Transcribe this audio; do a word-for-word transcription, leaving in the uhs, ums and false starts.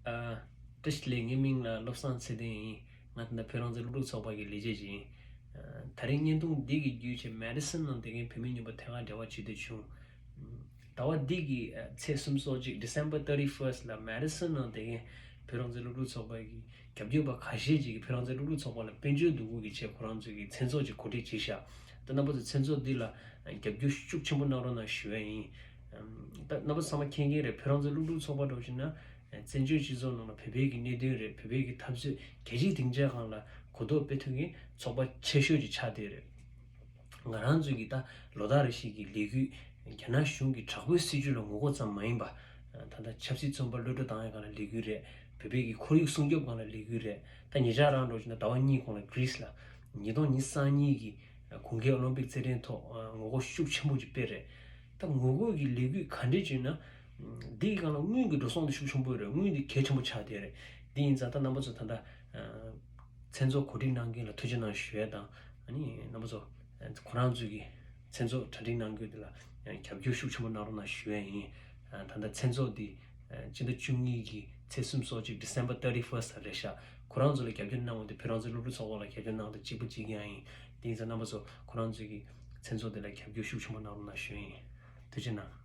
ཨ། བཀྲ་ཤིས་བདེ་ལེགས། ངའི་མིང་ལ་བློ་བཟང་ཚེ་བརྟན་ཡིན། ང་ད་ལྟ་བོད་རང་བཙན་སློབ་ཕྲུག་ཚོགས་པ་གི་ལས་བྱེད་ཅིག་ཡིན། ཨ། ད་རེས་བརྙན་ཐུང་འདི་གི་བརྒྱུད་བྱས་མེ་ཌི་སོན་ནང་བསྡད་མཁན་བོད་མི་རྙིང་པ་དེ་ག་འབྲེལ་བ་བྱེད་འདོད་བྱུང་། ཟླ་བ་འདི་གི་ཚེས་སུམ་ཅུ་སོ་གཅིག December thirty first ལ་མེ་ཌི་སོན་ནང་བསྡད་མཁན་བོད་རང་བཙན་སློབ་ཕྲུག་ཚོགས་པ་གི་རྒྱབ་སྐྱོར་པ་ཁ་ཤས་ཅིག་གིས་བོད་རང་བཙན་སློབ་ཕྲུག་ཚོགས་པ་ལ་དཔལ་འབྱོར་འདུ་འགོད་ཀྱི་ཆེད་ཁོ་རང་ཚོའི་གི་མཚན་ཚོགས་ཅིག་གོ་སྒྲིག་བྱས་ཤག་ད་རྣམ་པ་ཚོ་མཚན་ཚོགས་འདི་ལ་རྒྱབ་སྐྱོར་ཤུགས་ཆེན་པོ་གནང་རོགས་གནང་ཞུ་ཡ་ཡིན། ད་རྣམ་པ་ཚང་མ་མཁྱེན་གྱི་རེད། བོད་རང་བཙན་སློབ་ཕྲུག་ཚོགས་པ་འདྲ་བོ་ཞིག་ན་བཙན་བྱོལ་སྤྱི་ཚོགས་ནང་ལ་བོད་པའི་གི་གནད་དོན་རེད། བོད་པའི་གི་འཐབ་རྩོད་རྒྱལ་སྤྱིའི་སྡིངས་ཆའི་སྒང་ལ་གོ་རྟོགས་སྤེལ་ཐུབ་མཁན་ཚོགས་པ་ཆེ་ཤོས་ཅིག་ཆགས་བསྡད་རེད། ང་རང་ཚོའི་གི་ད་ལོ་ལྟར་རེ་བཞིན་གྱི་ལས་འགུལ་རྒྱ་ནག་གཞུང་གི་དྲག་པོའི་སྲིད་བྱུས་ལ་ངོ་རྒོལ་ཙམ་མ་ཡིན་པ། ད་ལྟ་ཆབ་སྲིད་བཙོན་པ་གློད་གྲོལ་བཏང་ཡག་སྒང་ལ་ལས་འགུལ་རེད། བོད་པའི་གི་ཁོར་ཡུག་སྲུང་སྐྱོབ་སྒང་ལ་ལས་འགུལ་རེད། ད་ཉེ་ཆར་རང་འགྲོ་བྱུང་ན་ཟླ་བ་གཉིས་གོང་ལ་གྷི་རི་སི་ལ་ཉིས་སྟོང་ཉི་ཤུ་རྩ་གཉིས་གི་དགུན་ཁའི་ཨོ་ལིམ་པིག་རྩེད་འགྲན་ཐོག་ངོ་རྒོལ་ཤུགས་ཆེན་པོ་ཅིག་སྤེལ་རེད། ད་ངོ་རྒོལ་གྱི་ལས་འགུལ་ག་འདྲས་བྱུང་ན། འདི་ཡི་སྒང་ལ་དངུལ་གྱི་འགྲོ་སོང་དེ་ཤུགས་ཆེན་པོ་རེད། དངུལ་འདི་གལ་ཆེན་པོ་ཆགས་བསྡད་རེད། འདི་ཡིན་ཙང་ད་རྣམ་པ་ཚོ་ད་ལྟ་མཚན་ཚོགས་གོ་སྒྲིག་གནང་མཁན་ལ་ཐུགས་རྗེ་གནང་ཞུ་ཡས་དང་། ཨ་ནི་རྣམ་པ་ཚོ་ཁོ་རང་ཚོའི་གི་མཚན་ཚོགས་གྲ་སྒྲིག་གནང་རྒྱུ་དེ་ལ་རྒྱབ་སྐྱོར་ཤུགས་ཆེན་པོ་གནང་རོགས་གནང་ཞུ་ཡས་ཡིན། ད་ལྟ་མཚན་ཚོགས་འདི་སྤྱི་ཟླ་བཅུ་གཉིས་ཀྱི་ཚེས་སུམ་ཅུ་སོ་གཅིག December thirty first ལ་རེད་ཤག་ཁོ་རང་ཚོ་ལ་རྒྱབ་སྐྱོར་གནང་བ་དེ་བོད་རང་བཙན་སློབ་ཕྲུག་ཚོགས་པ་ལ་རྒྱབ་སྐྱོར་གནང་བ་དང་གཅིག་པ་གཅིག་རྐྱང་ཡིན། དེ་ཡིན་ཙང་རྣམ་པ་ཚོ་ཁོ་རང་ཚོའི་གི་མཚན་ཚོགས་དེ་ལ་རྒྱབ་སྐྱོར་ཤུགས་ཆེན་པོ་གནང་རོགས་གནང་ཞུ་ཡས་ཡིན། ཐུགས་རྗེ་གནང་།